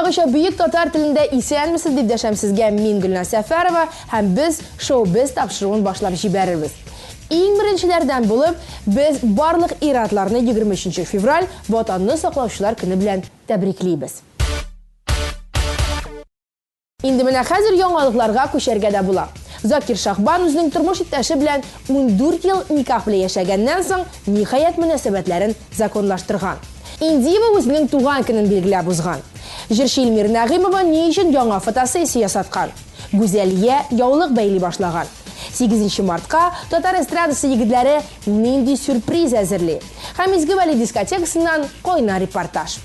Гадәттәгечә бөек татар телендә исәнмесез дип дәшәм сезгә мин Гөлназ Сәфәрова һәм без Шоу-без тапшыруын башлап җибәрербез. Иң беренчеләрдән булып, без барлык ир-атларны 23 нче февраль Ватанны саклаучылар көне белән тәбриклибез. Инде менә хәзер яңалыкларга күчәргә дә була. Закир Шахбан үзенең тормыш иптәше белән 14 ел никах белән яшәгәннән соң, ниһаять мөнәсәбәтләрен законлаштырган. Индиева үзенең туган көнен билгеләп узган. Җырчы Эльмира Нәгыймова ни өчен яңа фотосессия ясаткан? Гүзәлия яулык бәйли башлаган. Сигезенче мартка татар эстрадасы егетләре нинди сюрприз әзерли? Һәм Изге Вәли дискотекасыннан кайнар репортаж.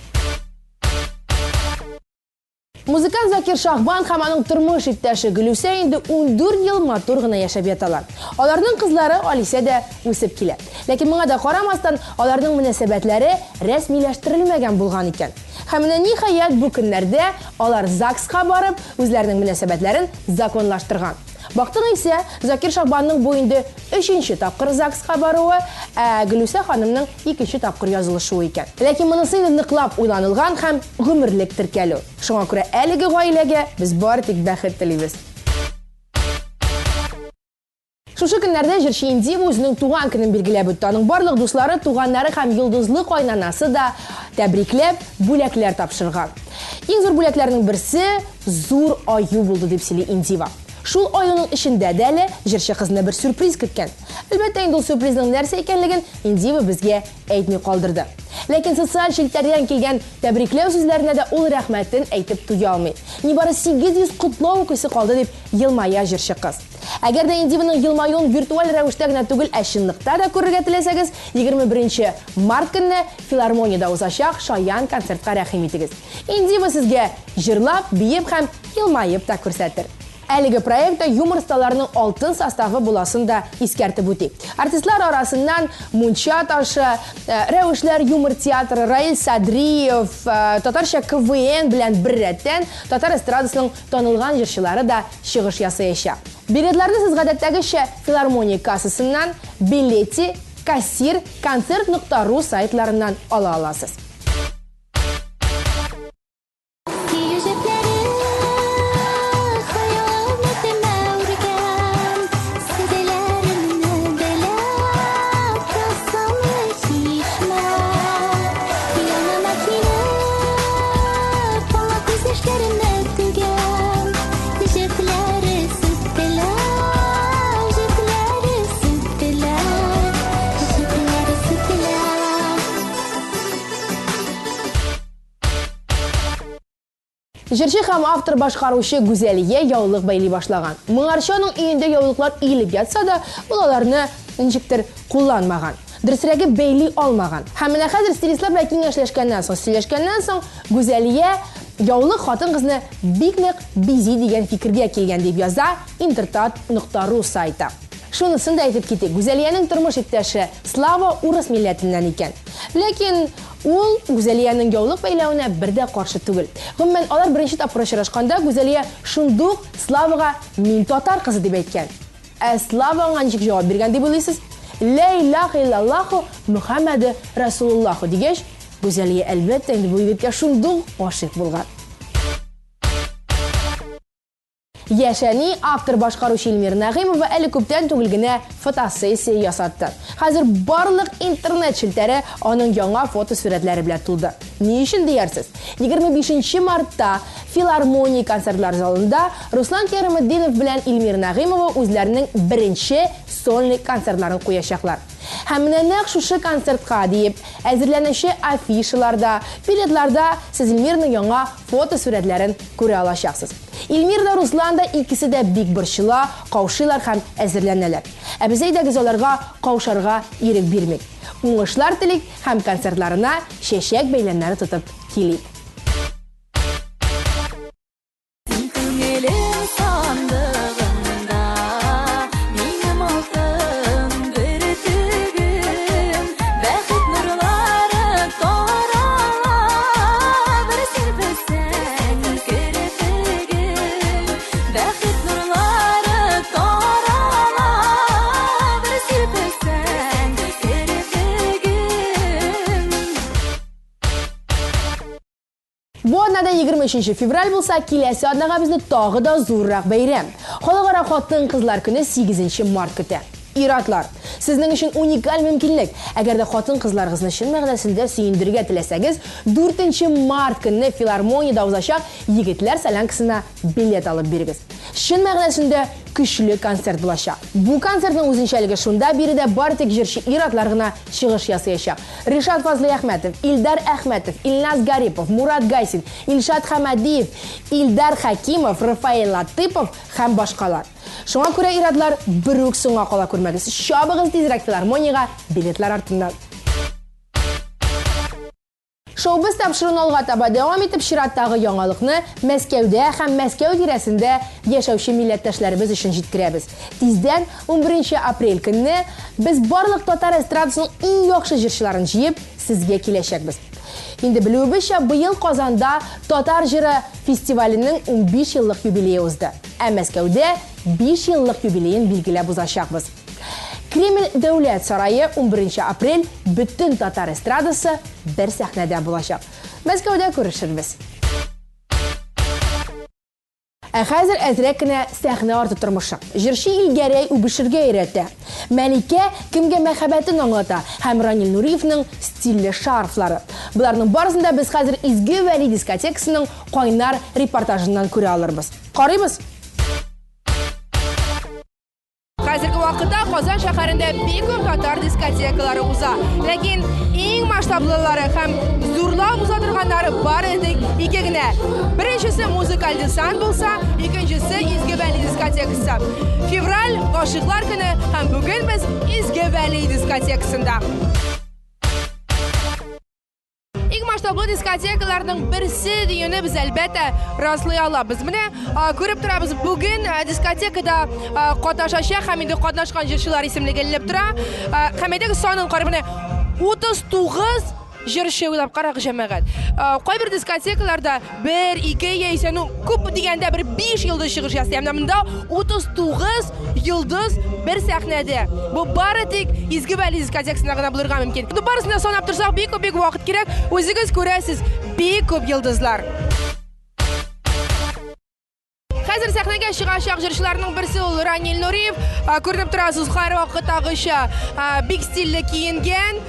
Музыкант Закир Шахбан һәм аның тормыш иптәше Гөлүсә инде 14 ел матур гына яшәп яталар. Аларның кызлары Алисә дә үсеп килә. Ләкин моңа да карамастан, аларның мөнәсәбәтләре рәсмиләштерелмәгән булган икән. Һәм менә ниһаять бу көннәрдә алар ЗАГСка барып, үзләренең мөнәсәбәтләрен законлаштырган. Бактың исә, Закир Шахбанның бу инде өченче тапкыр ЗАГСка баруы, ә Гөлүсә ханымның икенче тапкыр язылышуы икән. Ләкин монысы инде ныклап уйланылган һәм гомерлек теркәлү. Шуңа күрә әлеге гаиләгә без бары тик бәхет телибез. Шушы көннәрдә җырчы Индива үзенең туган көнен билгеләп үтте. Аның барлык дуслары, туганнары һәм йолдызлы кайнанасы да тәбрикләп, бүләкләр тапшырган. Иң зур бүләкләрнең берсе, зур аю булды, дип сөйли Индива. Шул аюның эчендә дә әле җырчы кызны бер сюрприз көткән. Әлбәттә инде ул сюрпризның нәрсә икәнлеген Индива безгә әйтми калдырды. Ләкин социаль челтәрдән килгән тәбрикләү сүзләренә дә ул рәхмәтен әйтеп туя алмый. Нибары 800 котлау укыйсы калды, дип елмая җырчы кыз. Әгәр дә Индиваның елмаюын виртуаль рәвештә генә түгел, ә чынлыкта да күрергә теләсәгез, 21 март көнне Филармониядә узачак Шаян концертка рәхим итегез. Индива сезгә җырлап, биеп һәм елмаеп та күрсәтер. Әлеге проектта юмор осталарының алтын составы буласын да искәртеп үтик. Артистлар арасыннан Мунча ташы, Рәвешләр юмор театры, Раил Садриев, татарча КВН белән беррәттән татар эстрадасының танылган җырчылары да чыгыш ясаячак. Билетларны сез гадәттәгечә филармония кассасыннан, Билети, Кассир, Концерт нокта ру сайтларыннан ала аласыз. Сөю җепләре хыял өметемә үргән, Серләремне беләм, тылсымлы чишмә. Яныма килеп, ала күз яшьләремне түгәм, Җепләре сүтелә, җепләре сүтелә, җепләре сүтелә. Җырчы һәм автор-башкаручы Гүзәлия яулык бәйли башлаган. Моңарчы аның өендә яулыклар өелеп ятса да, ул аларны ничектер кулланмаган. Дөресрәге, бәйли алмаган. Һәм менә хәзер стилистлар белән киңәшләшкәннән соң, сөйләшкәннән соң, Гүзәлия яулык хатын-кызны бик нык бизи дигән фикергә килгән, дип яза Интертат нокта ру сайты. Шунысын да әйтеп китик, Гүзәлиянең тормыш иптәше Слава урыс милләтеннән икән. Ләкин ул Гүзәлиянең яулык бәйләвенә бер дә каршы түгел. Гомумән, алар беренче тапкыр очрашканда Гүзәлия шундук Славага мин татар кызы дип әйткән. Ә Слава аңа ничек җавап биргән дип уйлыйсыз? Лә илаһа иллаллаһу Мөхәммәде Расулуллаһу дигәч, Гүзәлия, әлбәттә инде, бу егеткә шундук гашыйк булган. Яшь әни, автор-башкаручы Эльмира Нәгыймова әле күптән түгел генә фотосессия ясатты. Хәзер барлык интернет челтәре аның яңа фотосурәтләре белән тулды. Ни өчен диярсез? 25 нче мартта Филармония концертлар залында Руслан Кәриметдинов белән Эльмира Нәгыймова үзләренең беренче сольный концертларын куячаклар. Һәм менә нәкъ шушы концертка диеп әзерләнүче афишаларда, билетларда сез Эльмираның яңа фотосурәтләрен күрә алачаксыз. Эльмира да, Руслан да икесе дә бик борчыла, каушыйлар һәм әзерләнәләр. Ә без әйдәгез аларга каушарга ирек бирмик. Уңышлар телик һәм концертларына чәчәк бәйләмнәре тотып килик. Син күңелем сандыгында минем алтын бөртегем, бәхет нурлары тарала, бер сирпесәң керфегем, бәхет нурлары тарала, бер сирпесәң керфегем. Бу атнада 24 23 февраль булса, киләсе атнага безне тагы да зуррак бәйрәм. Халыкара хатын-кызлар көне 8 март көтә. Ир-атлар, сезнең өчен уникаль мөмкинлек. Әгәр дә хатын-кызларыгызны чын мәгънәсендә сөендерергә теләсәгез, 4 март көнне филармониядә узачак Егетләр солянкасына билет алып бирегез. Чын мәгънәсендә көчле концерт булачак. Бу концертның үзенчәлеге шунда, биредә бары тик җырчы ир-атлар гына чыгыш ясаячак. Ришат Фазлыйәхмәтов, Илдар Әхмәтов, Илназ Гарипов, Мурат Гайсин, Илшат Хәмәдиев, Илдар Хәкимов, Рафаэль Латыпов һәм башкалар. Шуңа күрә ир-атлар берүк соңга кала күрмәгез. Чабыгыз тизрәк филармониягә билетлар артыннан. Шоу-біз тапшыруын алга таба дәвам итеп, чираттагы яңалыкны Мәскәүдә һәм Мәскәү тирәсендә яшәүче милләттәшләребез өчен җиткерәбез. Тиздән 11 апрель көнне без барлык татар эстрадасының иң яхшы җырчыларын җыеп, сезгә киләчәкбез. Инде белүебезчә, быел Казанда Татар җыры фестиваленең 15 еллык юбилее узды. Ә Мәскәүдә 5 еллык юбилеен билгеләп узачакбыз. Кремль дәүләт сарае 11 апрель бөтен татар эстрадасы бер сәхнәдә булачак. Мәскәүдә күрешербез. Ә хәзер әзрәк кенә сәхнә арты тормышы. Җырчы Илгәрәй үбешергә өйрәтә. Мәликә кемгә мәхәббәтен аңлата һәм Ранил Нуриевның стильле шарфлары. Боларның барысын да без хәзер Изге Вәли дискотекасының кайнар репортажыннан күрә алырбыз. Карыйбыз. Хәзерге вакытта Казан шәһәрендә бик күп татар дискотекалары уза. Ләкин иң масштаблылары һәм зурлап уза торганнары бары тик ике генә. Беренчесе музыкаль десант булса, икенчесе Изге Вәли дискотекасы. Февраль гашыйклар көне һәм бүген без Изге Вәли дискотекасында. Иң масштаблы дискотекаларның берсе диюне без әлбәттә раслый алабыз. Менә күреп торабыз, бүген дискотекада катнашачак һәм инде катнашкан җырчылар исемлеге эленеп тора. Һәм әйдәгез санын карыйк. Менә 39 җырчы уйлап карагыз, җәмәгать. Кайбер дискотекаларда бер, ике яисә, ну, күп дигәндә бер 5 йолдыз чыгыш ясый. Ә менә монда 39 йолдыз бер сәхнәдә. Бу бары тик Изге Вәли дискотекасында гына булырга мөмкин. Ну, барысын да санап торсак, бик күп бик вакыт кирәк. Үзегез күрәсез, бик күп йолдызлар. Хәзер сәхнәгә чыгачак җырчыларның берсе ул Ранил Нуриев. Күренеп торасыз, һәрвакыттагыча бик стильле киенгән,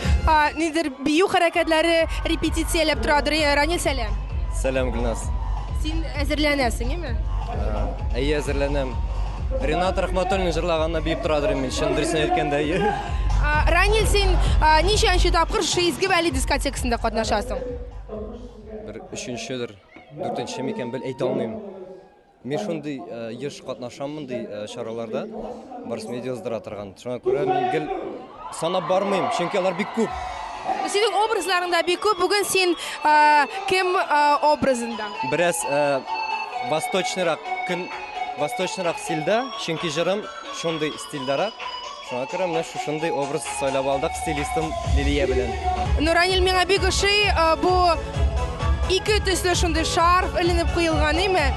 нидер бию хәрәкәтләре репетицияләп торадыр. Ранил, сәлам. Сәлам, Гөлназ. Син әзерләнәсең, әйме? Әйе, әзерләнәм. Ренат Рахматуллин җырлаганны биеп торадыр мин, чын дөресен әйткәндә. Ранил, син ничәнче тапкыр шушы Изге Вәли дискотекасында катнашасың? Бер өченчедер, дүртенче микән, бел әйтә алмыйм. Мин шундый еш катнашам мондый чараларда, Барс Медиа уздыра торган. Шуңа күрә мин гел санап бармыйм, чөнки алар бик күп. Синең образларың да бик күп. Бүген син кем образында? Бераз восточныйрак, көн восточныйрак стильдә, чөнки җырым шундый стильдәрәк. Шуңа күрә менә шушындый образ сайлап алдык стилистым Лилия белән. Ну, Ранил, миңа бик ошый бу ике төсле шундый шарф эленеп куелган, име?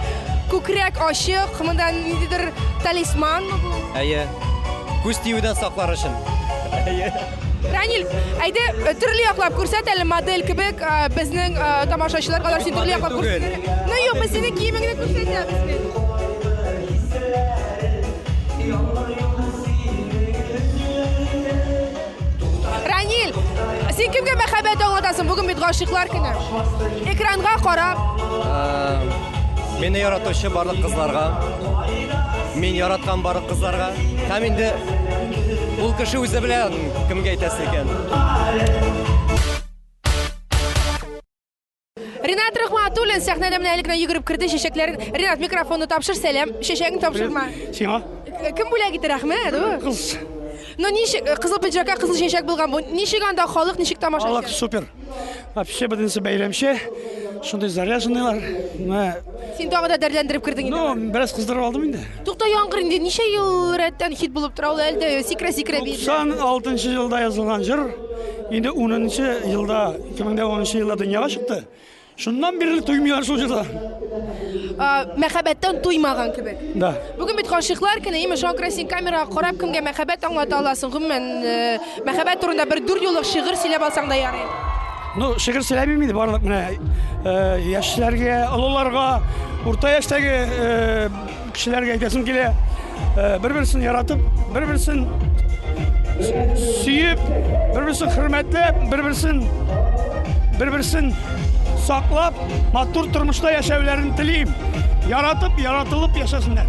Күкрәк ачык, монда ниндидер талисманмы бу? Әйе. Күз тиюдән саклар өчен. Әйе. Ранил, әйдә төрле яклап күрсәт әле модель кебек безнең тамашачыларга алар син төрле яклап күрсәтер. Ну юк, без синең киемеңне күрсәтәбез бит. Ранил, син кемгә мәхәббәт аңлатасың? Бүген бит гашыйклар көне. Экранга карап. Мине яратучы барлык кызларга, мин яраткан барлык кызларга һәм инде ул кеше үзе белә кемгә әйтәсе икән. Ринат Рахматуллин сәхнәдә менә әле генә йөгереп керде, чәчәкләрен. Ринат, микрофонны тапшыр, сәлам. Чәчәгең тапшырма. Сиңа. Кем бүләк итте, рәхмәт. Кыз. Ну ничек, кызыл пиджакка кызыл чәчәк булган бу. Ничек анда халык, ничек тамаша? Халык супер. Вообще бөтенесе бәйрәмчә. Шундый заряженныйлар. Менә. Син тагы да дәртләндереп кердең инде. Ну, бераз кыздырып алдым инде. Тукта, яңгыр инде ничә ел рәттән хит булып тора ул әле дә сикерә-сикерә бии. 96 елда язылган җыр инде 10 елда, 2010 елда дөньяга чыкты. Шуннан бирле туймыйлар шул җырда. Мәхәббәттән туймаган кебек. Да. Бүген бит гашыйклар көне, имеш, шуңа күрә син камерага карап кемгә мәхәббәт аңлата аласың? Гомумән, мәхәббәт турында бер дүрт юллык шигырь сөйләп алсаң да ярый. Ну, шигырь сөйләмим инде барлык менә яшьләргә, олыларга, урта яшьтәге кешеләргә әйтәсем килә. Бер-берсен яратып, бер-берсен сөеп, бер-берсен хөрмәтләп, бер-берсен бер-берсен саклап, матур тормышта яшәүләрен телим. Яратып, яратылып яшәсеннәр.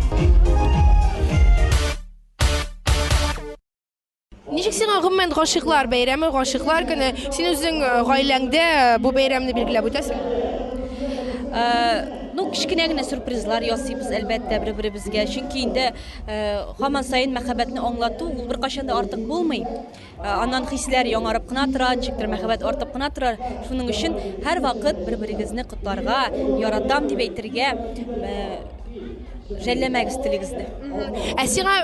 Ничек сиңа гомумән гашыйклар бәйрәме, гашыйклар көне? Син үзең гаиләңдә бу бәйрәмне билгеләп үтәсең? Ну, кечкенә генә сюрпризлар ясыйбыз, әлбәттә, бер-беребезгә. Чөнки инде һаман саен мәхәббәтне аңлату ул беркайчан да артык булмый. Аннан хисләр яңарып кына тора, ничектер мәхәббәт артып кына тора. Шуның өчен һәрвакыт бер-берегезне котларга, яратам дип әйтергә жәлләмәгез телегезне. Ә сиңа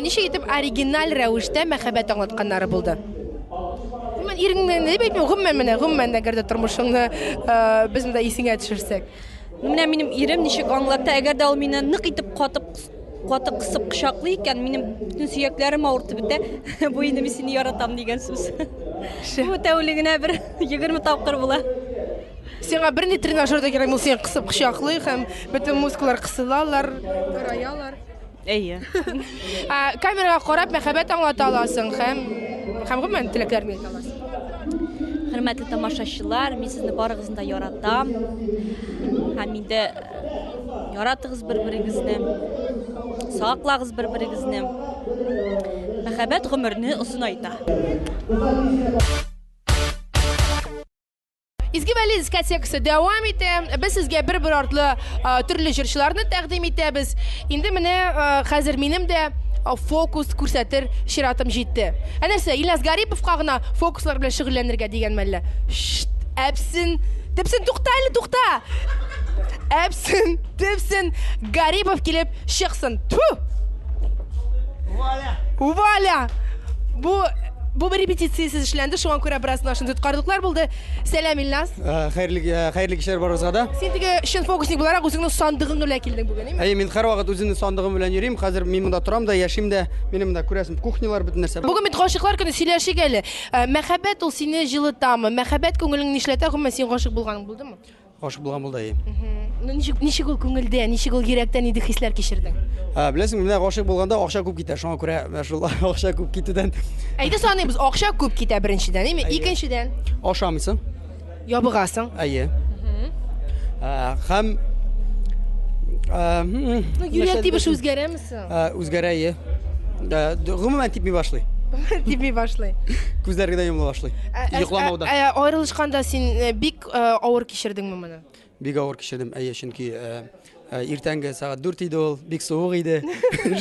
ничек итеп оригиналь рәвештә мәхәббәт аңлатканнары булды? Гомумән, иреңне дип әйтмим, гомумән менә, гомумән әгәр дә тормышыңны без монда исеңә төшерсәк. Менә минем ирем ничек аңлатты, әгәр дә ул мине нык итеп катып каты кысып кочаклый икән, минем бөтен сөякләрем авыртып бетә. Бу инде мин сине яратам дигән сүз. Бу тәүлегенә бер 20 тапкыр була. Сиңа берни тренажер да кирәкми, ул сине кысып кочаклый һәм бөтен мускуллар кысылалар, тараялар. Әйе. Камерага карап мәхәббәт аңлата аласың һәм һәм гомумән теләкләреңне әйтә аласың. Хөрмәтле тамашачылар, мин сезне барыгызны да яратам. Һәм инде яратыгыз бер-берегезне, саклагыз бер-берегезне. Мәхәббәт гомерне озынайта. Изге Вәли дискотекасы дәвам итә. Без сезгә бер-бер артлы төрле җырчыларны тәкъдим итәбез. Инде менә хәзер минем дә фокус күрсәтер чиратым җитте. Ә нәрсә, Илназ Гариповка гына фокуслар белән шөгыльләнергә дигән мәллә? Шт, әпсен, тепсен, тукта әле, тукта! Әпсен, тепсен, Гарипов килеп чыксын. Тфу! Валя! Валя! Бу бу бер репетициясез эшләнде, шуңа күрә бераз нашын тоткарлыклар булды. Сәлам, Илназ. Хәерле хәерле кичләр барыгызга да. Син теге чын фокусник буларак үзеңнең сандыгың белән килдең бүген, әйме? Әйе, мин һәрвакыт үземнең сандыгым белән йөрим. Хәзер мин монда торам да, яшим дә. Минем монда күрәсең, кухнялар, бөтен нәрсә. Бүген бит гашыйклар көне, сөйләшик әле. Мәхәббәт ул сине җылытамы? Мәхәббәт күңелеңне нишләтә? Гомумән, син гашыйк булганың булдымы? Гашыйк булган булды, әйе. Ну, ничек, ничек ул күңелдә, ничек ул йөрәктә нинди хисләр кичердең? Беләсеңме, менә гашыйк булганда акча күп китә. Шуңа күрә менә шул акча күп китүдән Әйдә саныйбыз, акча күп китә беренчедән, әйме? Икенчедән, ашамыйсың. ябыгасың. Әйе. Һәм Ну, йөрәк тибеше үзгәрәме соң? Үзгәрә, әйе. Гомумән типми башлый. Типми башлый. Күзләр генә йомыла башлый. Йокламаудан. Аерылышканда син бик авыр кичердеңме моны? Бик авыр кичердем, әйе, чөнки иртәнге сәгать 4 иде ул, бик суык иде.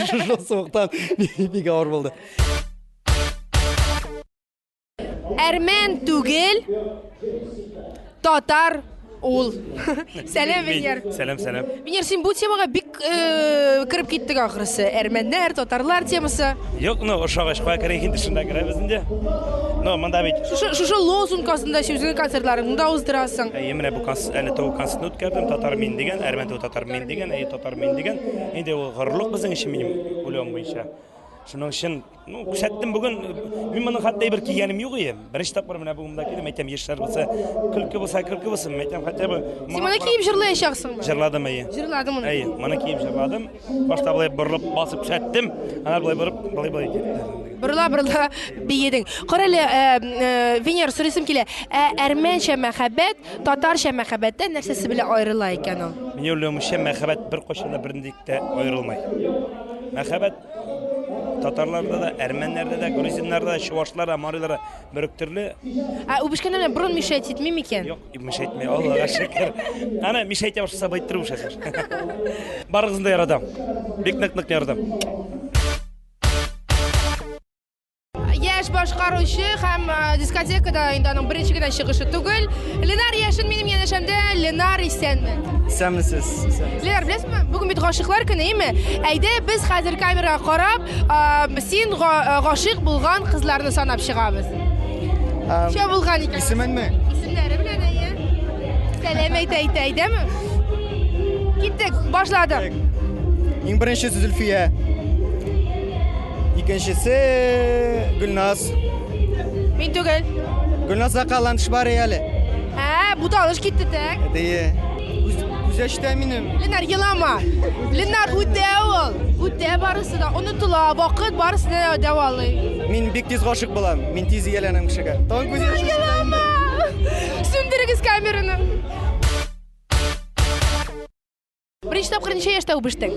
Шул суыктан бик авыр булды. Әрмән түгел, татар ул. Сәлам, Венер. Сәлам, сәлам. Венер, син бу темага бик кереп киттек ахрысы. Әрмәннәр, татарлар темасы. Юк, ну, ошагач кая керик инде, шунда керәбез инде. Ну, монда бит. Шушы, шушы лозунг астында син үзеңнең концертларыңны да уздырасың. Әйе, менә бу әле тәүге концертны үткәрдем, татар мин дигән, әрмән түгел, татар мин дигән, әйе, татар мин дигән. Инде ул горурлык безнең өчен, минем уйлавым буенча. Шуның өчен, ну, күрсәттем бүген, мин моның хәтта бер кигәнем юк иде. Беренче тапкыр менә бүген монда килдем, әйтәм, яшьләр булса, көлке булса, көлке булсын, әйтәм, хотя бы. Син моны киеп җырлаячаксыңмы? Җырладым, әйе. Җырладың моны. Әйе, моны киеп җырладым. Башта болай борылып басып күрсәттем, аннары болай борып, болай-болай китте. Борыла-борыла биедең. Кара әле, Венера, сорыйсым килә. Ә әрмәнчә мәхәббәт, татарча мәхәббәттән нәрсәсе белән аерыла икән ул? Минем уйлавымча, мәхәббәт беркайчан да бернинди дә аерылмай. Мәхәббәт татарларда да, әрмәннәрдә дә, грузиннарда да, чувашларда, мариларда бер үк төрле. Ә үбешкәндә белән борын мешать итми микән? Юк, мешать итми, Аллага шөкер. Ана мешать итә башласа, байтырып үбешәсең. Барыгызны да яратам. Бик нык-нык яратам. Яшь башкаручы һәм дискотекада инде аның беренче генә чыгышы түгел. Ленар Яшин минем янәшәмдә. Ленар, исәнме? Исәнмесез. Ленар, беләсеңме, бүген бит гашыйклар көне, әйме? Әйдә, без хәзер камерага карап, син гашыйк булган кызларны санап чыгабыз. Ничә булган икән? Исеменме? Исемнәре белән, әйе. Сәлам әйтә, әйтә, әйдәме? Киттек, башладык. Иң беренчесе Зөлфия. Икенчесе Гөлназ. Мин түгел. Гөлназ Акалан бар әле. Ә, буталыш китте тәк. Дие. Күзәштә минем. Ленар, елама. Ленар, үтә ул. Үтә барысы да. Онытыла, вакыт барысы да дәвалый. Мин бик тиз гашык булам. Мин тиз ияләнәм кешегә. Тагын күз яше. Елама. Сүндерегез камераны. Беренче тапкыр ничә яшьтә үбештең?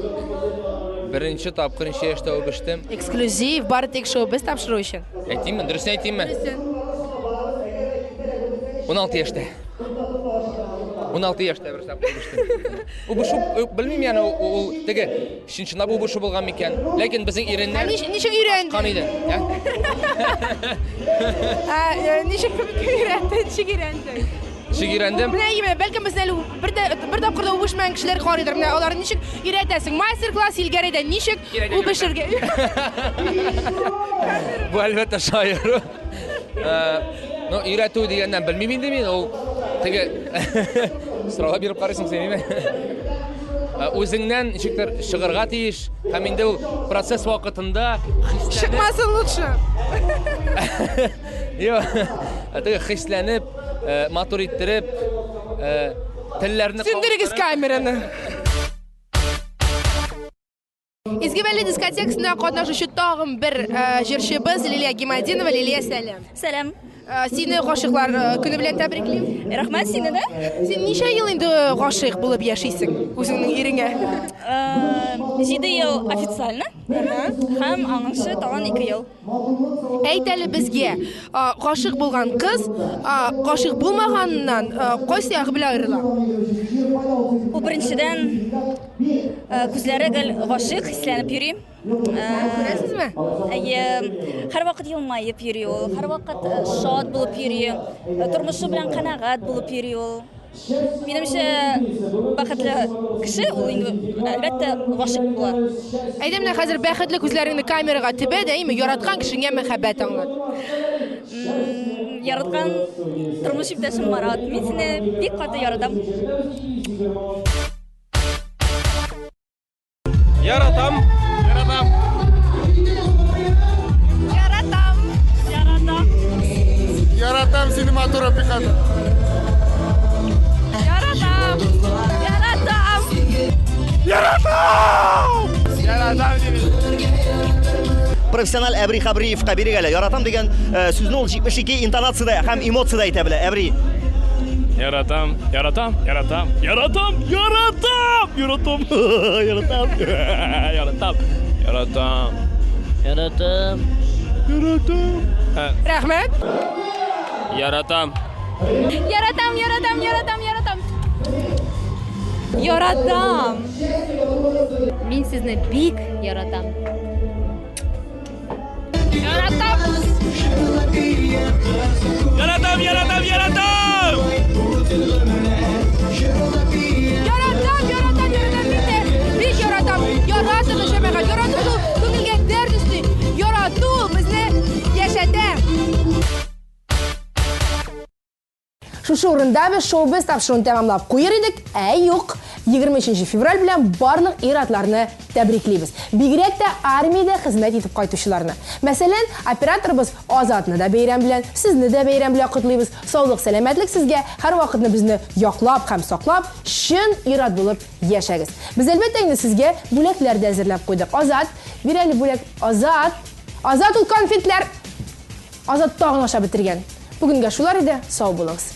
Беренче тапкыр ничә яшьтә үбештем? Эксклюзив, бары тик шоу без тапшыру өчен. Әйтимме, дөресен әйтимме? 16 яшьтә. 16 яшьтә бер тапкыр үбештем. Үбешү, белмим яны ул теге чын-чынлап үбешү булган микән? Ләкин безнең иреннәр Ничек өйрәнде? Кан иде. Ә, ничек өйрәнде? Ничек өйрәнде? Ничек өйрәндем? Менә име, бәлкем безне әле бер дә бер тапкыр да үбешмәгән кешеләр карыйдыр. Менә аларны ничек өйрәтәсең? Мастер-класс Илгәрәйдә ничек үбешергә? Бу әлбәттә шаяру. Ну, өйрәтү дигәннән белмим инде мин, ул теге сорауга биреп карыйсың син, әйме? Үзеңнән ничектер чыгарга тиеш, һәм инде ул процесс вакытында хисләнеп Чыкмасын лучше. Юк, теге хисләнеп, матур иттереп, телләрне Сүндерегез камераны. Изге Вәли дискотекасында катнашучы тагын бер җырчыбыз Лилия Гимадинова. Лилия, сәлам. Сәлам. Сине гашыйклар көне белән тәбриклим. Рәхмәт сине дә. Син ничә ел инде гашыйк булып яшисең үзеңнең иреңә? 7 ел официально. Һәм аңынчы тагын 2 ел. Әйт әле безгә, гашыйк булган кыз, гашыйк булмаганыннан кайсы ягы белән аерыла? Ул беренчедән күзләре гел гашыйк хисләнеп йөри. Күрәсезме? Әйе, һәрвакыт елмаеп йөри ул, һәрвакыт шат булып йөри, тормышы белән канәгать булып йөри ул. Минемчә, бәхетле кеше ул инде әлбәттә гашыйк була. Әйдә менә хәзер бәхетле күзләреңне камерага төбә дә, әйме, яраткан кешеңә мәхәббәт аңлат. Яраткан тормыш иптәшем Марат, мин сине бик каты яратам. Яратам. Яратам. Яратам. Яратам. Яратам сине матур апиката. Яратам. Яратам. Яратам. Яратам сине. Профессиональ Әбри Хабриевка бирик әле. Яратам дигән сүзне ул 72 интонациядә һәм эмоциядә әйтә белә. Әбри. Яратам, яратам, яратам, яратам, яратам, яратам, яратам, яратам, яратам, яратам, яратам. Рәхмәт. Яратам. Яратам, яратам, яратам, яратам. Яратам. Мин сезне бик яратам. Яратам. Яратам, яратам, яратам. Яратам, яратам, яратам, мин дә бик яратам. Яратыгыз, җәмәгать. Ярату ул күңелгә дәрт өсти. Ярату безне яшәтә. Шушы урында без шоу-без тапшыруын тәмамлап куер идек, ә юк. 23 февраль белән барлык ир-атларны тәбриклибез. Бигрәк тә армиядә хезмәт итеп кайтучыларны. Мәсәлән, операторыбыз Азатны да бәйрәм белән, сезне дә бәйрәм белән котлыйбыз. Саулык, сәламәтлек сезгә, һәрвакытны безне яклап һәм саклап, чын ир-ат булып яшәгез. Без әлбәттә инде сезгә бүләкләр дә әзерләп куйдык. Азат, бир әле бүләк. Азат, Азат ул конфетлар. Азат тагын ашап бетергән. Бүгенгә шулар иде, сау булыгыз.